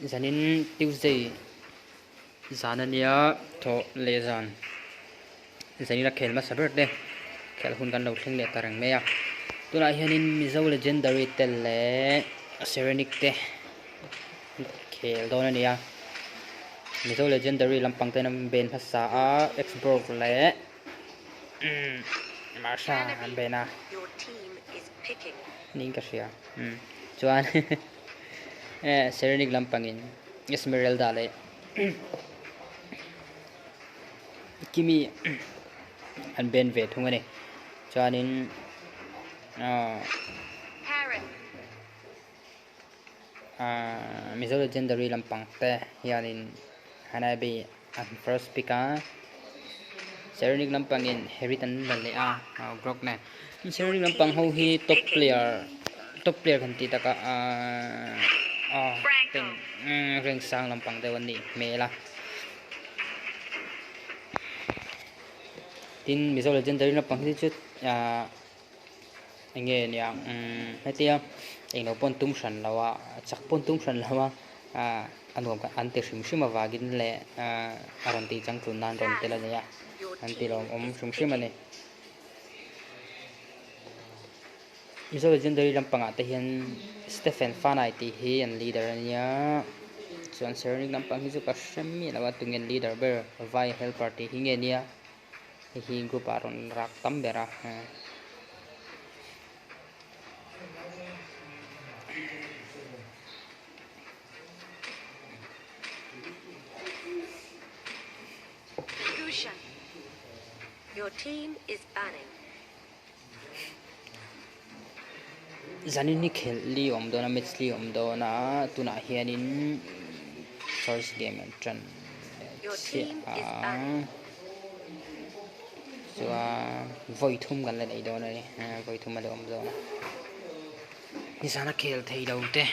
Zanin Tuesday zan a nia thawh leh zan zanin a khel hmasa ber te khelh hun kan lo thleng leh ta reng mai a tunah hianin Mizo Legendary te leh Serenic te khel dawn a ni a Mizo Legendary lampang ten an ben hmasa a Xborg leh Marsha an ben a niin ka hria chuan. Serenic lampangin Esmeralda leh Kimi an ben ve thung a ni. Chuanin Mizo Legendary lampang te hianin Hanabi an first pick a, Serenic lampangin Harith an la leh a, Grok nen. Serenic lampang ho hi top player top player kan tih takah aaa teng rank sang lampang deuh an nih hmel a. Tin Mizo Legendary lampang hi chu aaa eng nge niang hetia englo pawn tum hran lo a chak pawn tum hran lo a aaa a nuam kha an ti hrim hrim avangin leh aaa a rawn tih changtlun nan rawn tel a ni a an ti lawmawm hrim hrim a ni. Mizo Legendary lampangah te hian Stephen Fanai tih hi an leader a nia chuan Serenic lampang hi chu ka hre miah lo a tunge leader ber Vai helper tih hi nge nia. Hei hi group ah rawn rak tam ber a. Your team is banning. Zanin hi khelh li a awm dawn a match li a awm dawn a tunah hianin first game an tan leh chiah a chuan vawi thum kan la nei dawn a ni vawi thum a la awm dawn a nizana khel thei lo te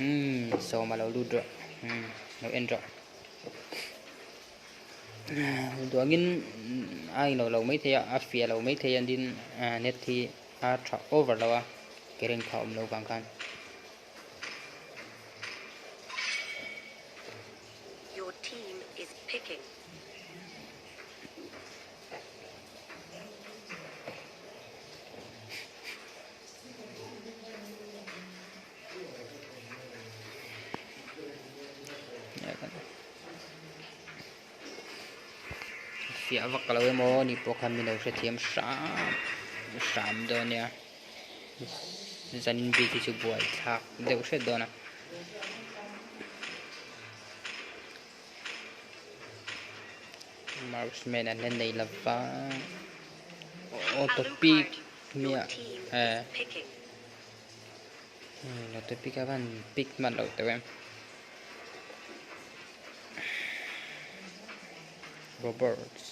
umm sawma lo lut rawh umm lo en rawh. Duangin a inlo lo maithei a, a fiah lo maithei a tin net hi a tha over lo a current kha a awm loh vang khan. Your team is picking. Fiah vak lo emaw ni pawh khan min lo hrethiam hram hram dawn nia zanin bik hi chu buai thlak deuh hret dawn a. Marksman an la nei lova auto pick miah eh. Auto pick a van pick hman loh teuh em. Roberts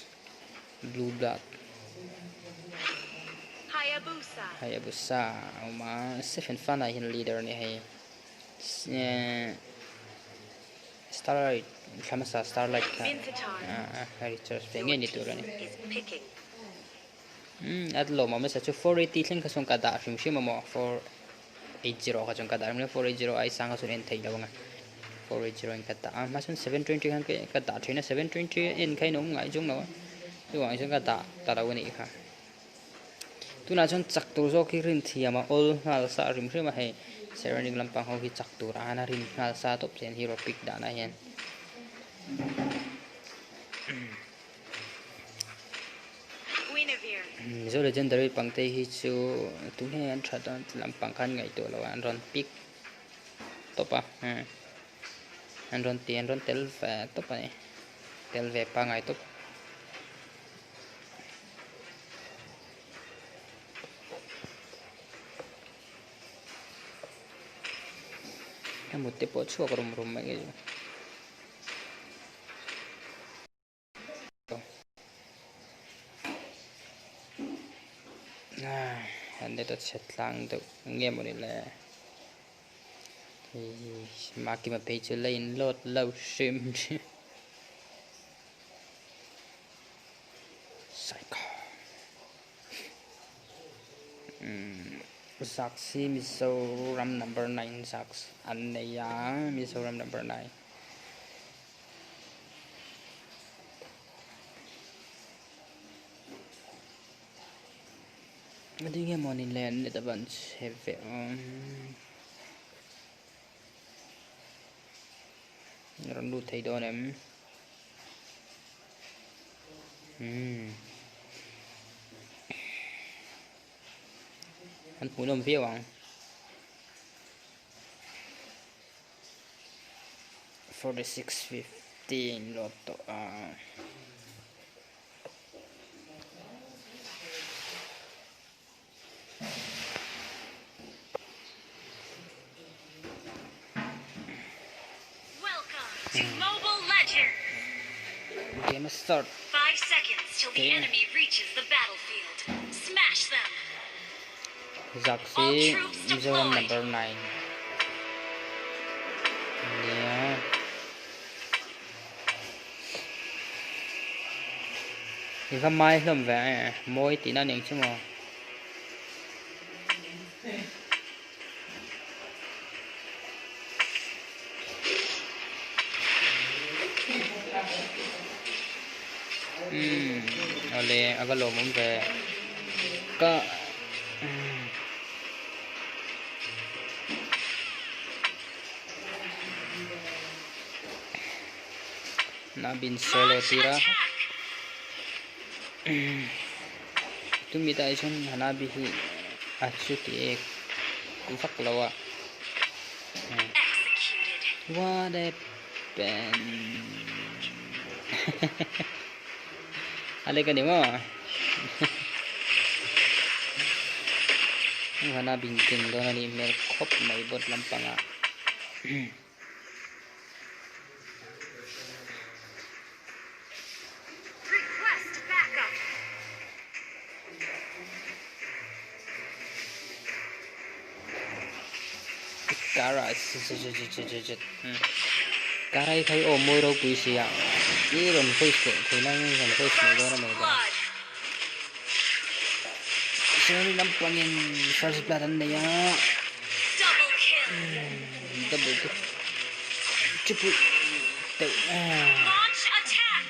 Blue Blood Hayabusa Hayabusa a awm a Stephen Fana hian leader a ni hei Starlight thla hmasa Starlight kha a recharge ve ngei ni tur a ni umm a lawmawm nasa chu 480 thleng kha chuan ka dah hrim hrim a maw 480 kha chuan ka dah hrim hrim a 480 ai sang kha chuan en theih lo ang a 480 in ka dah a hma chuan 720 khan ka dah thin a 720 en kha in awm ngai chung lo a chuvang chuan ka dah ta lo a nih kha tunah chuan chak tur zawk hi rin thiam a awl nghal sa hrim hrim a hei ceramic lampang ho hi chak tur an a rin nghal sa tawp chen hero pick danah hian. Mizo legendary pangte hi chu tunge an that a lampang khan ngaihtuah loh a an rawn pick tawp a an rawn ti an rawn tel ve tawp a ni tel ve pangngai tawp. A mut te pawh chhuak rum rum mai chu. An let a chhe tlang deuh nge mawni le hei Makima phei chu la in load lo hrim hrim Psycho. Zax hi Mizoram number 9 Zax an nei a, Mizoram number 9. Adi nge mawni le an let avan chhe ve awm. Rawn lut thei dawn em? Hmm. An hmuhnawm viau ang. 46:15 load tawh a. Welcome to Mobile Legends. Game start. 5 seconds till the enemy reaches the battlefield. Smash them. Zak hi Mizoram number 9. Nia. I va mai hlawm ve e, mawi tihna ning chu maw. Umm awle a va lawmawm ve ka umm. Nabin solo tir a tumi te ah chuan Hanabi hi a chuti ek vak lo a what happened a lek a ni maw Hanabi in keng dawn a nih hmel khawp mai bawt lampangah. Kara Kara hi khai aw mawi ropui si a i rawn voice leh thei lai in rawn voice mai dawn a maw dawn chuan lampangin first blood an nei a. Double chu triple deuh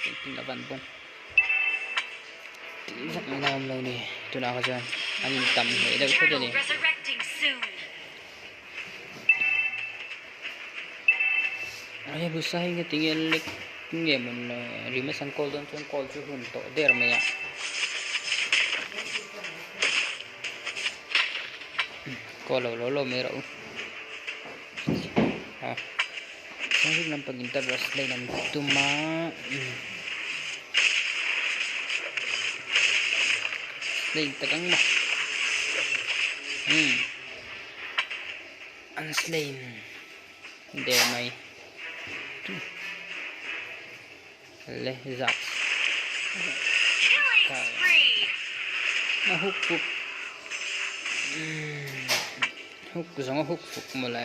engtin a van bawm tih vak mai na awm lo ni tunah kha chuan an in tam hle deuh thut a ni. He busa hi nge tinge lek nge mawn le Rimas an call dawn chuan call chu hun tawh der mai a. Call lo lo lo mai rawh u. Ha. Sangrik lampang interest lane an tum a. Lane tak ang maw. An slain der mai. Le zak. A hook fuk. Hook zawng a hook fuk mawle.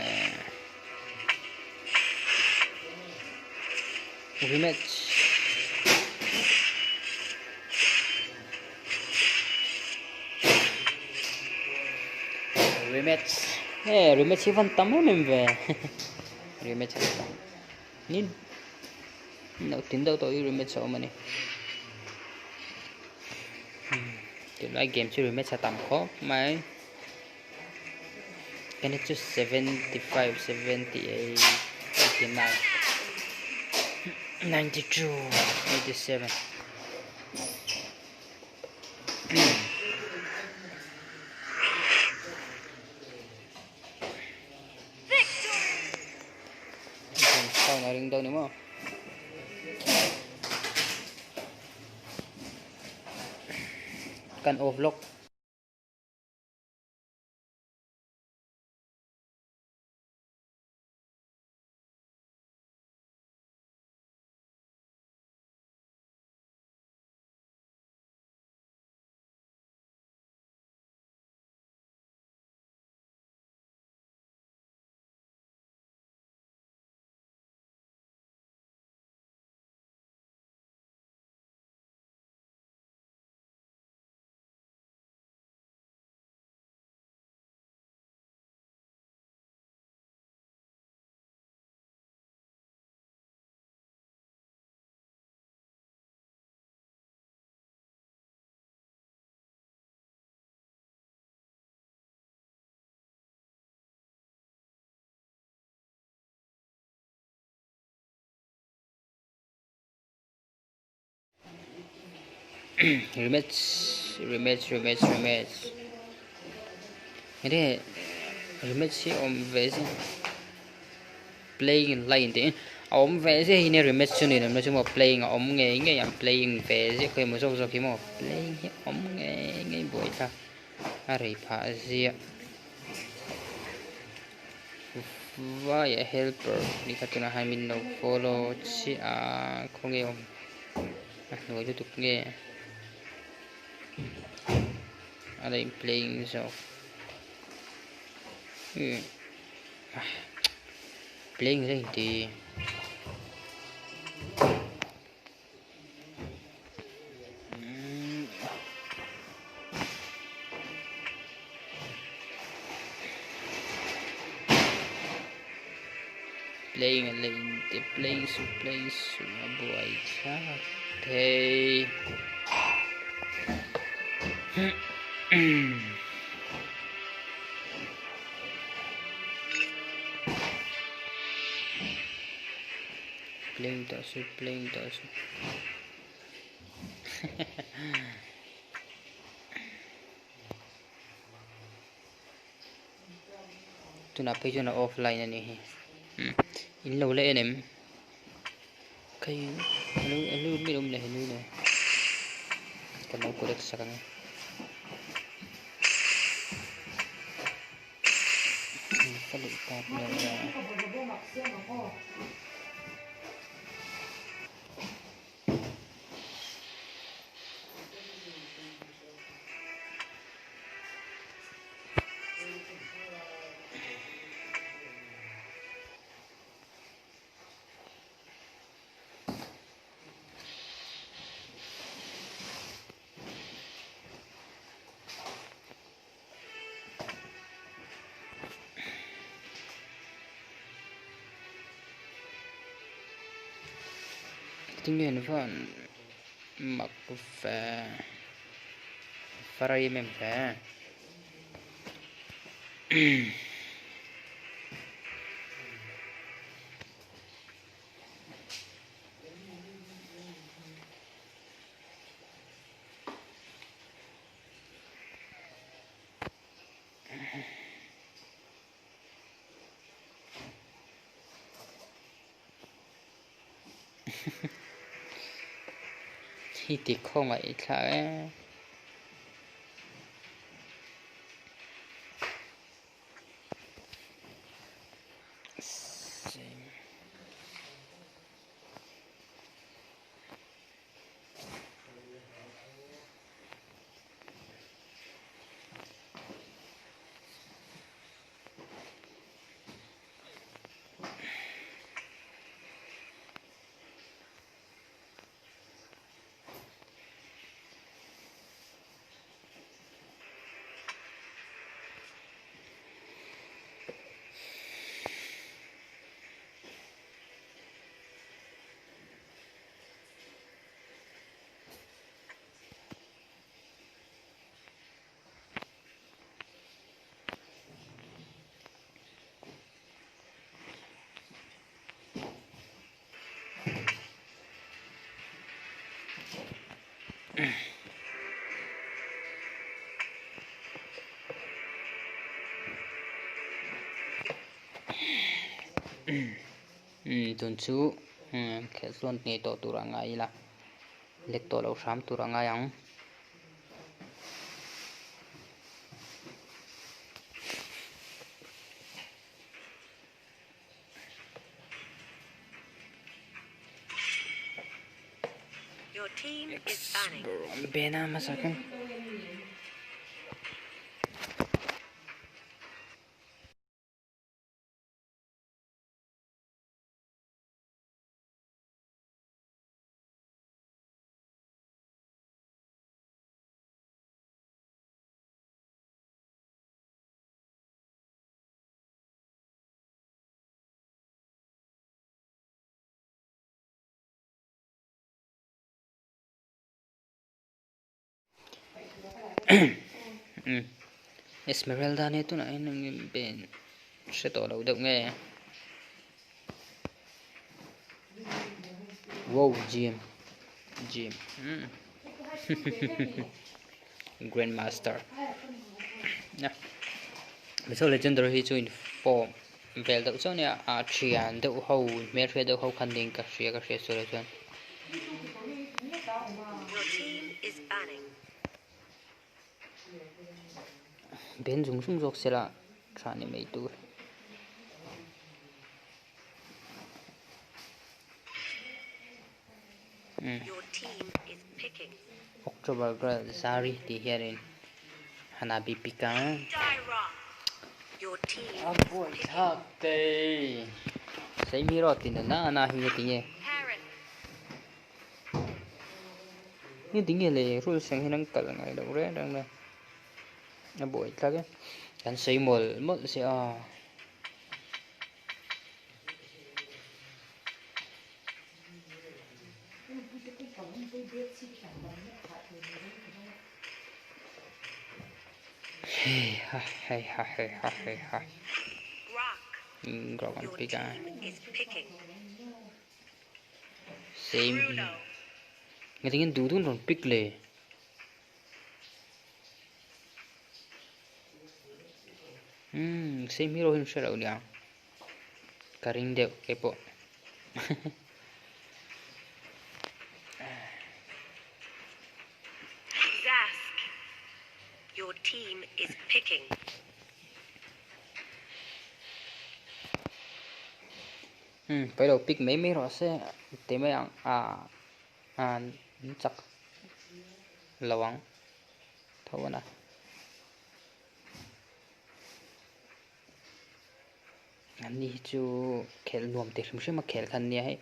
Rematch. Rematch. He rematch hi van tam em em ve. Rematch an tam. Ni no tin deuh tawh hi rematch a awm a ni. Tunlai game chu rematch a tam khawp mai. Kani chu 75, 78, 89, 92, 87. Sound a ring deuh ni maw. Kan off lawk. Rematch rematch rematch rematch enge rematch hi awm ve sin playing line tih a awm ve ziah hi nia rematch chu ni lem lo chu maw playing a awm ngei ngei ang playing ve ziah khawi emaw zawk zawk hi maw playing hi a awm ngei ngei buai thlak a rei phah ziah vai a helper tih kha tunah hian min lo follow chiah a khawnge awm a hnuai lutuk nge a la in playing zawk playing reng ti. Playing a lane te playing su playing su a buai thlak thei. Playing tawh su playing tawh su tunah phei chuan a offline a nih hi in lo la en em kei alo alo mi awm leh nui le ka lo collect sak ang e. Ka luh tak loh a. Tinge an van mak ve va rei em em ve. Hi ti khawngaih thla e. Tun chu khelh tluan ngei tawh tur a ngai ila let tawh loh hram tur a ngai ang. Bena hmasa khan. Esmeralda nia tunah hian eng ben hre tawh lo deuh nge wow gym gym. Grandmaster. Mizo legendary hi chu in form vel deuh chuan nia a thian deuh ho hmelhriat deuh ho khan niin ka hria ka hriat sual ah chuan. Ben zung zung zawk sela tha ni mai tur. October girl Zari tih hianin Hanabi pick a. A buaithlak tei. Saimiro ti na na hi nge tinge. Nge tinge le rules ang hian an kal ngai lo reng reng mai. A buaithlak e. Kan sawi mawlh mawlh si a. Hei ha hei ha hei ha hei ha Grok an pick a Same hi Ngatinge duh duh an rawn pick le Umm same hero hi an hre lo nia. Ka ring deuh keipawh. Zask, your team is picking. Hmm, pai lo pick mai mai rawh se ti mai ang a an chak lo ang tho a na. Anni hi chu khelh nuam ti hrim hrim a khelh kha an nia hei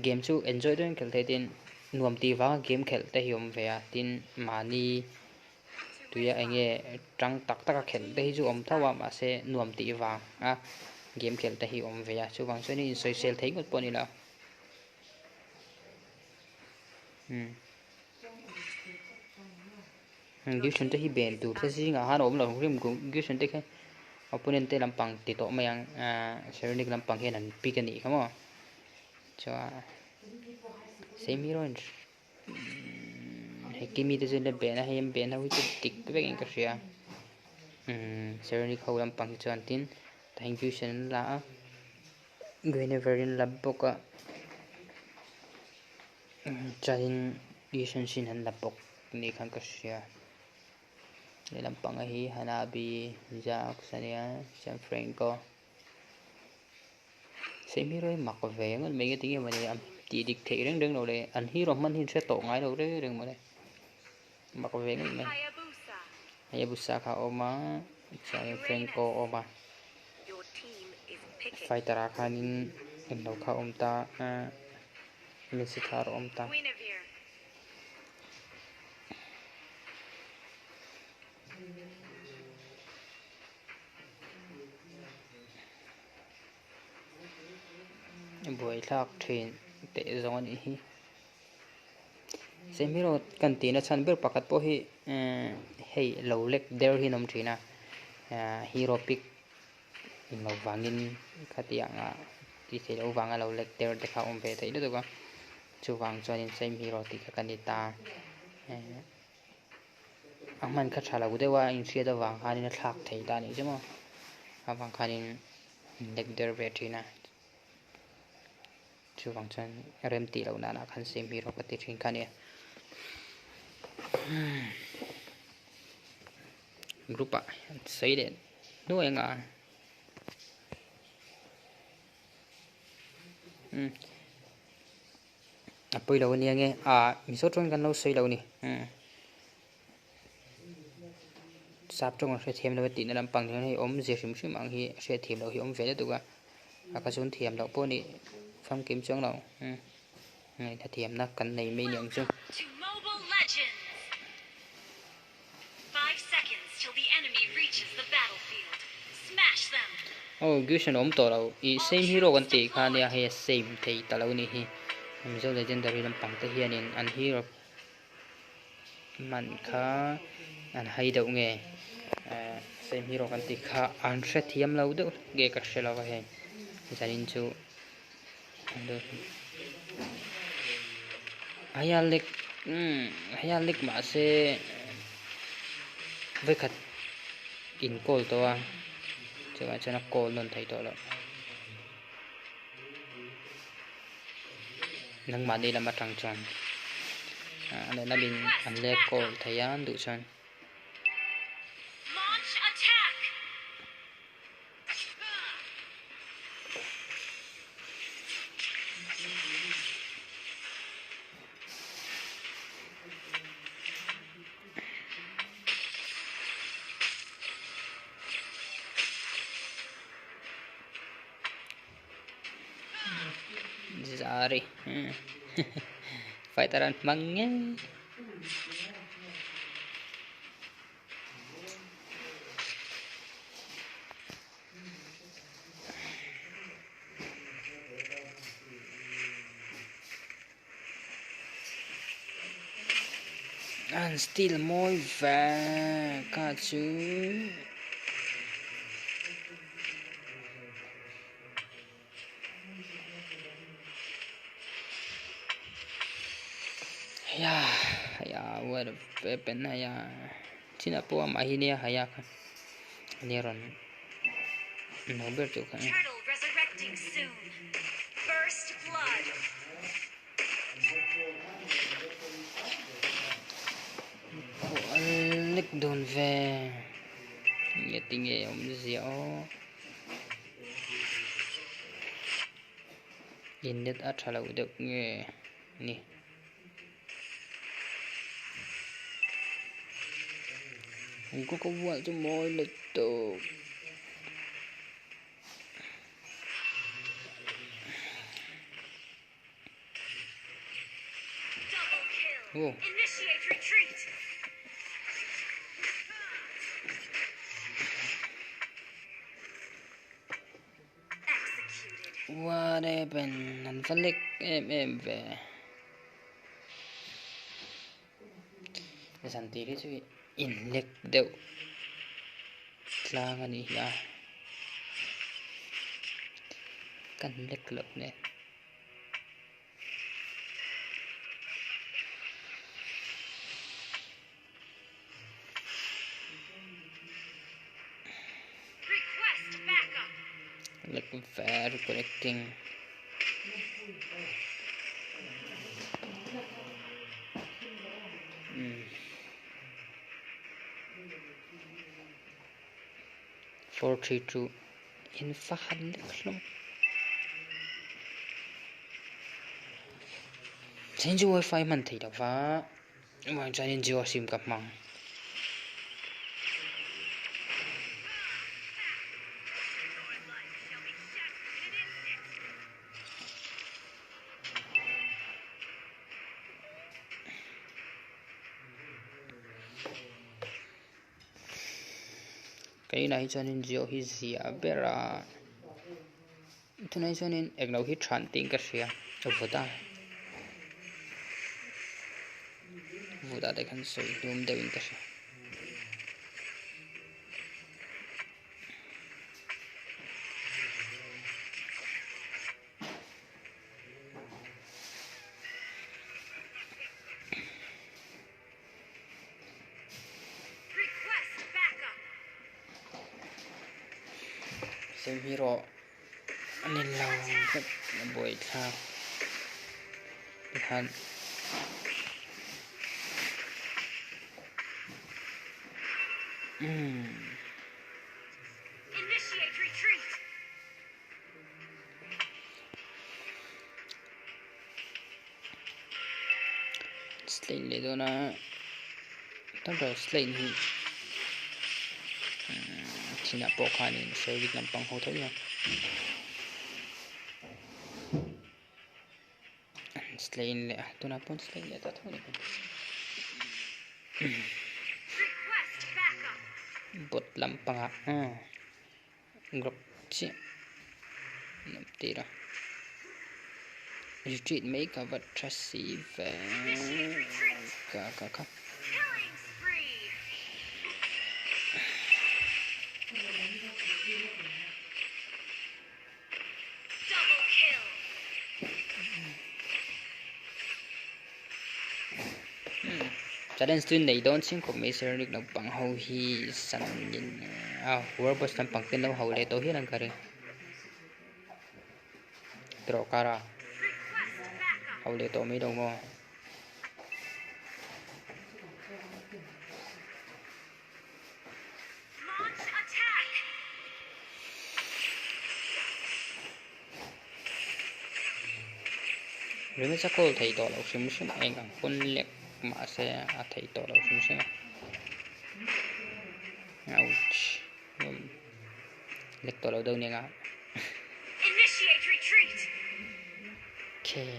game chu enjoy deuhin khelh theih tin nuam tih vanga game khelh te hi a awm ve a tin mahni tuia eng nge tang tak tak a khelh te hi chu a awm tho a mahse nuam tih vanga game khelh te hi a awm ve a chuvang chuan in sawisel thei ngawt pawh a ni lo umm. Tuition te hi ben tur te zingah khan a awm lo hrim tuition te kha opponent te lampang ti tawh mai ang ahh ceramic lampang hian an pick a nih kha maw chuan same hero in hei kimi te chu la ben a hei an ben ho hi chu dik vek in ka hria umm ceramic ho lampang hi chuan tin tah hian tuition an la a Guinevere in la bawk a chuanin tuition sin an la bawk. Ni khan ka hria lehlam panga hi Hanabi Jacks a nia chuan Franco same hero hi mak ve ngawt mai nge tinge mawni a tih dik theih reng reng lo le an hero hman hi an hre tawh ngai lo reng reng mawle mak ve ngawt mai Hayabusa kha a awm a chuan Franco a awm a fighter ah khanin englo kha a awm ta Messi kha a awm ta. Buaithlak thin teh zawng a nih hi same hero kan tihna chhan ber pakhat pawh hi hei lo lek der hi an awm thin a hero pick englo vangin khatianga tih theih loh vanga lo lek der te kha a awm ve theih lutuk a. Chuvang chuanin same hero tih kha ka ni ta. A hman kha tha lo deuh a, a inhriat avang khanin a thlak thei ta a nih chu maw. Avang khanin in lek der ve thin a. Chuvang chuan rem tih loh nanah khan same hero ka ti thin kha a nia. Group ah sawi leh nuai anga. Umm a pawi lo ania nge ah mizo tawngin kan lo sawi lo a ni umm sap tawng an hrethiam lo a tihna lampang hian hei awmzia hrim hrim ang hi hriatthiam loh hi a awm ve lutuk a a ka chhun thiam loh pawh a nih famkim chuang lo umm ngaihna thiamna kan nei mai aniang chu. Aw Gusion awm tawh lo ih same hero kan tih kha ania hei a same thei ta lo nih hi Mizo legendary lampang te hianin an hero hman kha an hai deuh nge eh same hero kan tih kha an hrethiam lo deuh nge ka hre lo a hei zanin chu. Aia lek. Umm hei a lek mahse vawikhat in call tawh a chuvang chuan a call nawn thei tawh loh nangmahni lam atang chuan a lehlam in an lek call thei a an duh chuan. Zari fighter an hmang ngei. An steel mawi ve kha chu. Heia heia what a weapon heia chinah pawh amah hi nia heia kha ania rawn no ber chu kha lek dawn ve nge tinge awmzia aw. In net a tha lo deuh nge ni. Google bual chu mawi lutuk. Oh. What happened? An va lek em em ve. Zan tih hi chu in lek deuh tlang a nih hi a. Kan lek loh nen. Lek very connecting. 432 in fahan lek hlawm. Then chu wifi hman thei lo va vang chuanin Jio sim ka hmang. Ka inah hi chuanin Jio hi zia ber a tunah hi chuanin englo hi than tiin ka hria vut a vut ah te khan sawi hlum deuhin ka hria. Sem hi rawh a ni lo tlat a buaithlak tikhan umm. Slate leh dawn a tam tak slate hi thinah pawh khanin service lampang ho tho nia slate leh a tunah pawh slate leh ta tho a ni bot lampangah grab chiah an awm tir a retreat mai ka va tha si ve ka ka ka. Challenge chu nei dawn chiang khawp mai Sir Nick naupang ho hi sanin a war boss lampang te an lo hau leh tawh hial ang ka ring. Tiraw kara hau leh tawh mai lo maw. Rinawt a call thei tawh loh hrim hrim a eng ang pawn lek mahse a thei tawh loh hrim hrim a ouch lek tawh lo deuh nia okay.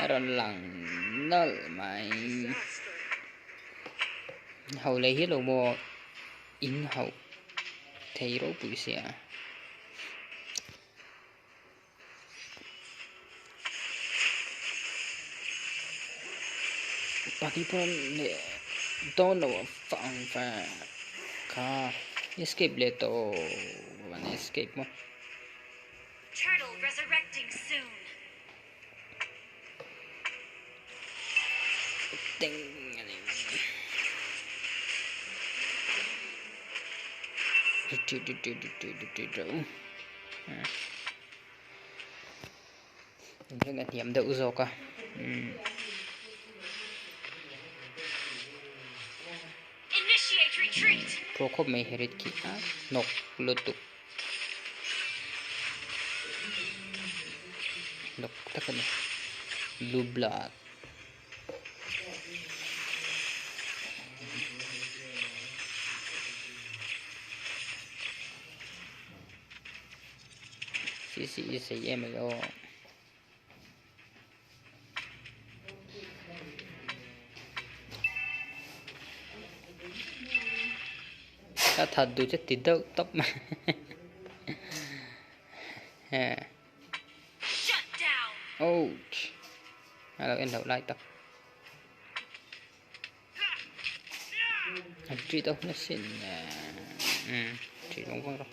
A rawn lang nawlh mai ho leh hi lo maw in hauh thei ropui sia. Pahnih pawh leh dawn lo a fang kha escape leh tawh an escape maw. Turtle resurrecting soon. Ding ani. Retreat retreat retreat retreat ro. Inheng a hniam deuh zawk a. Um. Initiate retreat. Pro khawp mai herit khi a hnawk lutuk. Hnawk tak a ni. Blue blood. CCE sei em mai aw. Ka that duh chu ti deuh tawp mai. Ouch. A lo en loh lai tak. An treat a hun asin. Um treat vang vang rawh.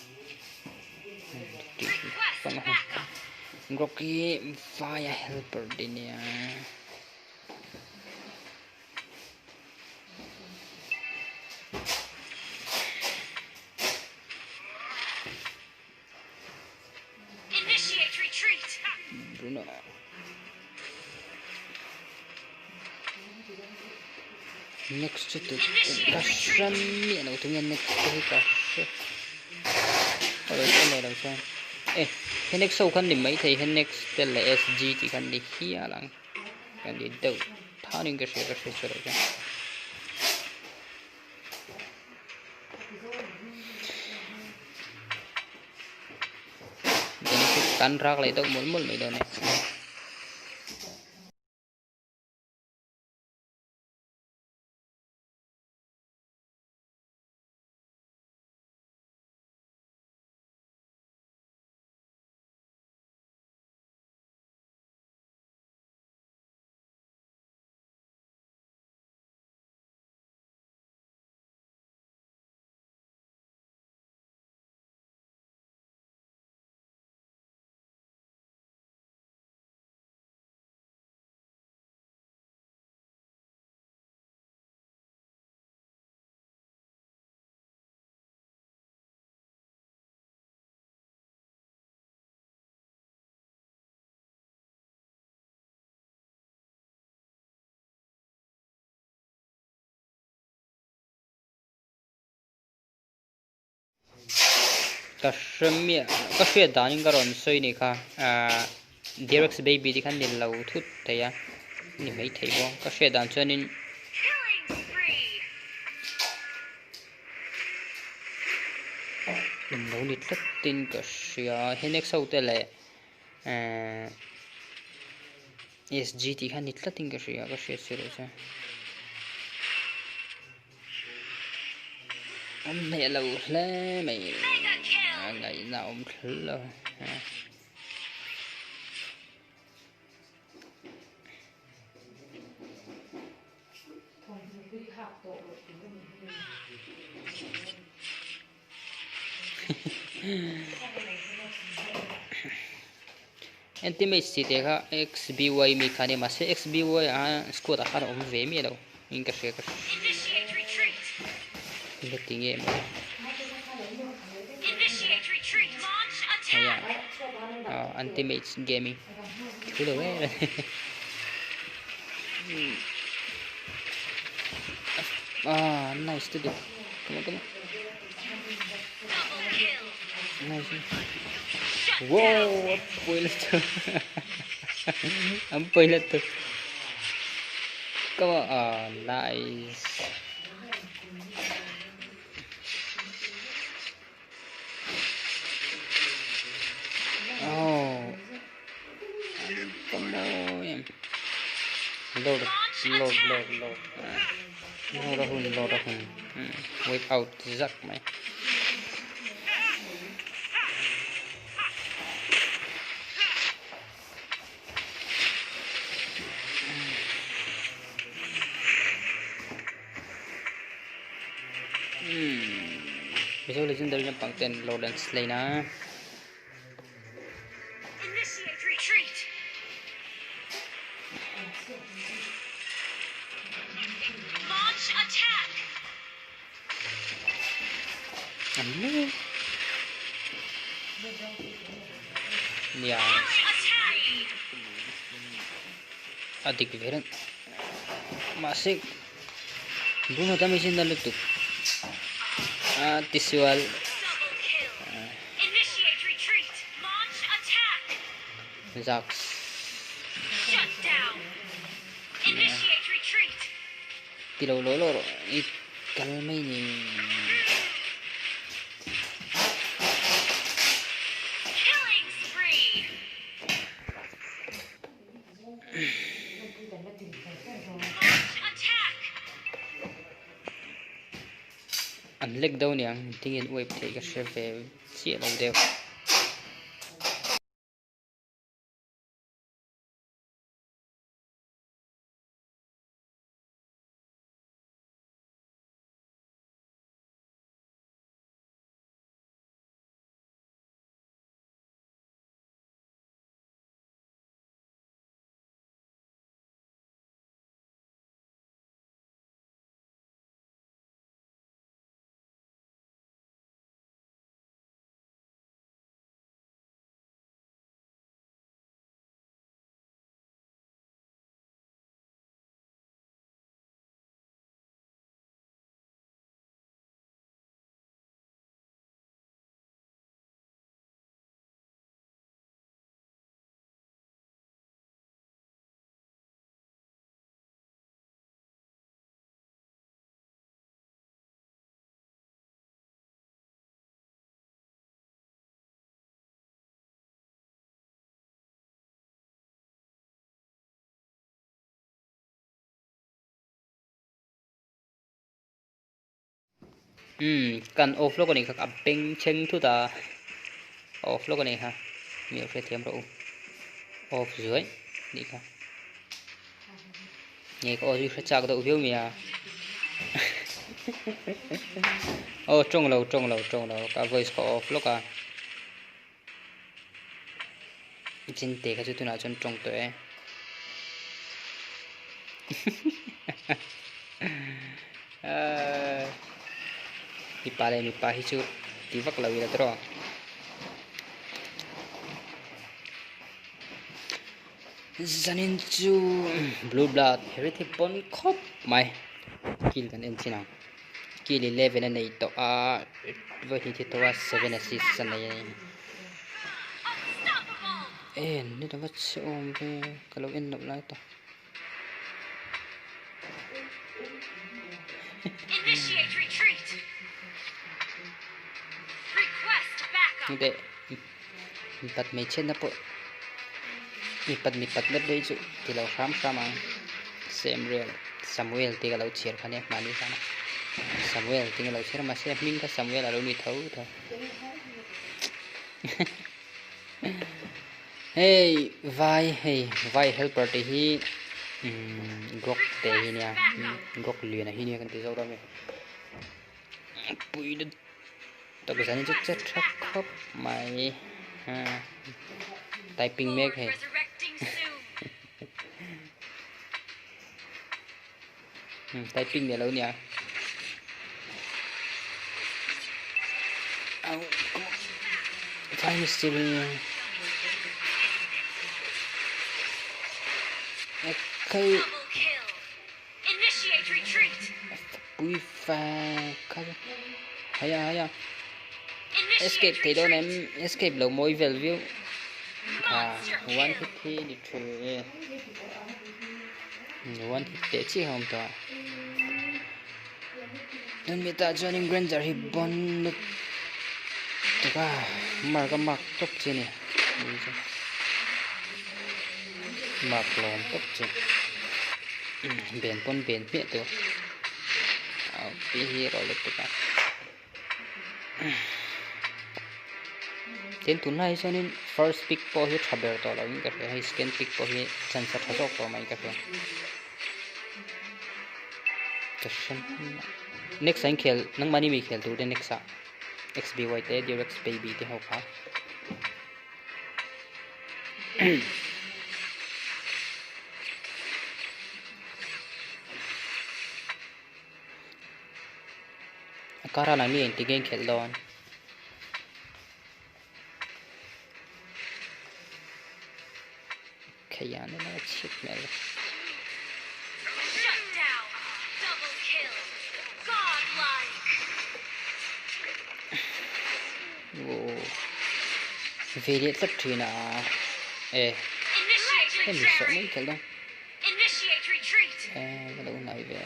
Treat vang a hun. Rocky vai a helper te nia. Initiate retreat. Bruno. Next chu tu ka hre miah lo tunge next te hi ka hre ka lo hre leh lo chuan e he next ho khan ni maithei he next te leh SG tih khan ni hial ang ka ni deuh thanin ka hria ka hre chu lo chuan. Kan rak leh deuh mawlh mawlh mai dawn e. Ka hre miah ka hriat danin ka rawn sawi ni kha ahh Derex baby te khan ni lo thut thei a ni maithei bawk ka hriat dan chuanin in lo ni tlat tin ka hria he next ho te leh ehh SG tih kha ni tlat in ka hria ka hriat si loh chuan awm hneh lo hle mai a ngaihna awm thlul lo. Anti-mage tih te kha XBY mi kha ania mahse XBY ah khan squad ah khan a awm ve miah lo in ka hria ka hria ti nge maw heia anti-mage gaming thu lo em ah nice to do come on come on Nice. Wow, apoy to. Apoy to. Come on. Oh, nice. Oh. Come on. Lord, Lord, Lord, Lord. Lord hun, Lord hun. Wipe out zak mai. Mizo legendary lampang ten Lord an slain a. Initiate retreat. Launch attack. An Nia. Launch attack. A dik ve reng. Mahse Bruno ta mihring na lutuk a tisual. Double kill. Initiate retreat. Launch attack. Zax. Shut down. Initiate retreat. Ti lo law law rawh i kal mai ni. Killing spree. Launch attack. An lek do niang tingin uaip theih ka hre ve chiah lo deuh. Umm kan off lawk a nih kha a beng chheng thut a off lawk a nih kha mi lo hrethiam rawh u off zuai nih kha nge ka aw chu hre chak deuh viau mai a aw tawng lo tawng lo tawng lo ka voice ka off lawk a chinte kha chu tunah chuan tawng tawh e mipa leh mipa hi chu ti vak lo ila tawh zanin chu blue blood heritage pawn khawp mai kill kan en chin ang. Kill 11 a nei tawh a, vawi hnih thi tawh a, 7 assist a nei a ni. En ni ta va che awm ve, ka lo en loh lai ta. Initiate retreat. Request backup. Hei mipat hmeichhiatna pawh mipat mipat na phei chu ti lo hram hram ang Samuel Samuel tih ka lo chhiar kha nia mahni zana Samuel tih ka lo chhiar a mahse a hming kha Samuel a lo ni tho tho hei vai hei vai helper te hi umm grok te hi nia grok lian a hi nia kan ti zawk dawn a mi pui na. Tuk zanin chu che tha khawp mai. Typing mek hei. Typing ni lo nia. Time is still Kai Pui fa kha haya haya escape thei dawn em escape lo mawi vel viau kha one hit hi ni thu e one hit teh chiah a awm tawh a tun mi tah chuanin granger hi bon lut tuk a mark a mark tawp chi a ni mark lawm tawp chi ben pawn ben hmiah tur pi hi erawh lutuk a tin tunlai hi chuanin first pick pawh hi tha ber tawh lo in ka hria hei second pick pawh hi chance a tha zawk tawh mai ka hria next ah in khel nangmahni mi khel tur te next ah xby te durex baby te ho kha. A kar ah mi engtik nge in khelh dawn. Khaian emaw a chhit hmel. Ve leh tlat thin a e hemi sawh mai khelh dawn e ka lo nai ve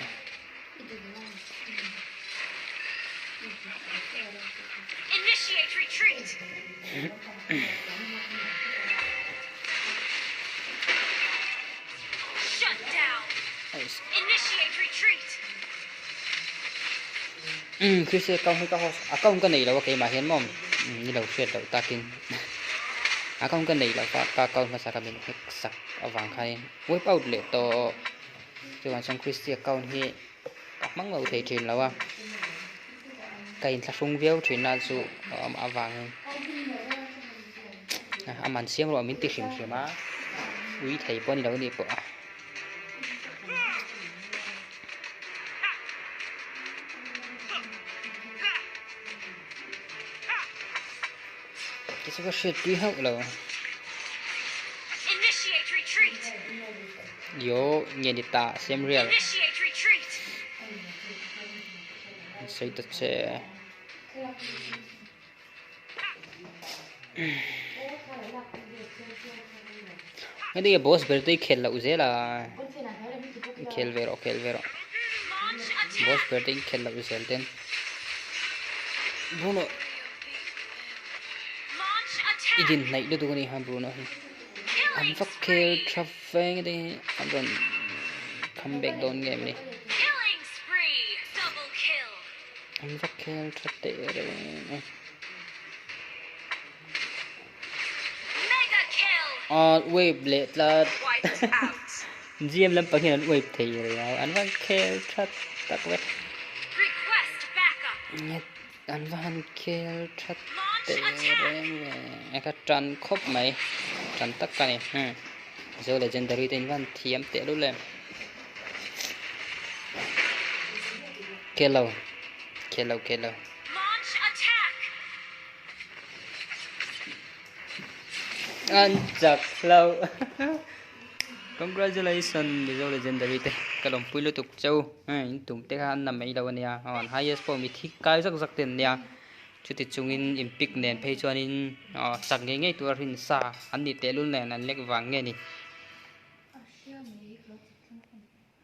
Umm Christy account hi ka host account ka nei lo a keimah hian maw ni lo hriat loh takin account ka nei lo va ka account hmasa ka min hack sak avang khanin wipe out leh tawh chuvang chuan Christy account hi ka hmang lo thei thin lo a ka inthlahrung viau thin a chu amah avangin a man siam rawh min ti hrim hrim a ui thei pawh a ni lo anih pawh a. Chu ka hriat pui hauh lo. Yo nge ni ta siam rial. Sawi ta che. Heti nge boss ber te hi khel loh zel a. Khel ve rawh khel ve rawh. Boss ber te hi khel loh zel ten. Bruno i din hnaih lutuk a ni ha Bruno hi. An va khel tha veng te hi an rawn come back dawn nge mawni. An va khel tha teh reng e. Aw wave leh tlat. GM lampang hian an wave thei reng a an va khel tha tak ve. An va han khel tha teh reng ve. Eka tan khawp mai. Tan tak ka ni. Zo legendary te in va han thiam teh lul em. Khel lo. Khel lo khel lo. An chak hlo. Congratulations Mizo legendary te ka lawmpui lutuk cheu. In tum te kha an na mai lo ania. An highest pawh mi thi kai zak zak te an nia. Chuti chungin in pick nen phei chuanin chak ngei ngei tur a rin sa an nih tehlul nen an lek vang nge ni.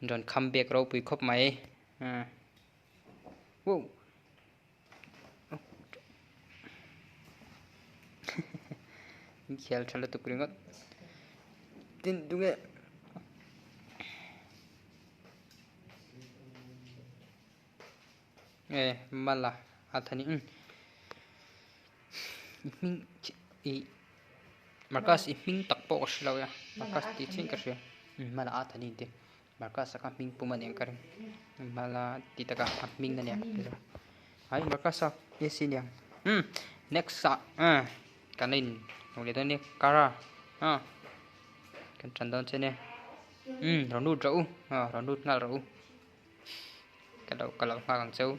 Rawn kham bek ropui khawp mai. Wow. Khial tha lutuk ringawt. Tin tunge. E mala a thani um i hming i Marcus i hming tak pawh ka hre lo a Marcus tih chiah in ka hria mala a thani te Marcus a kha hming pum a nih ang ka ring mala tih takah a hming a nia hai Marcus a AC aniang. Um next ah kan la in hmu leh dawn nia Kara ah kan tan dawn che nia um rawn lut rawh u ah rawn lut nghal rawh u ka lo ka lo nghak ang cheu.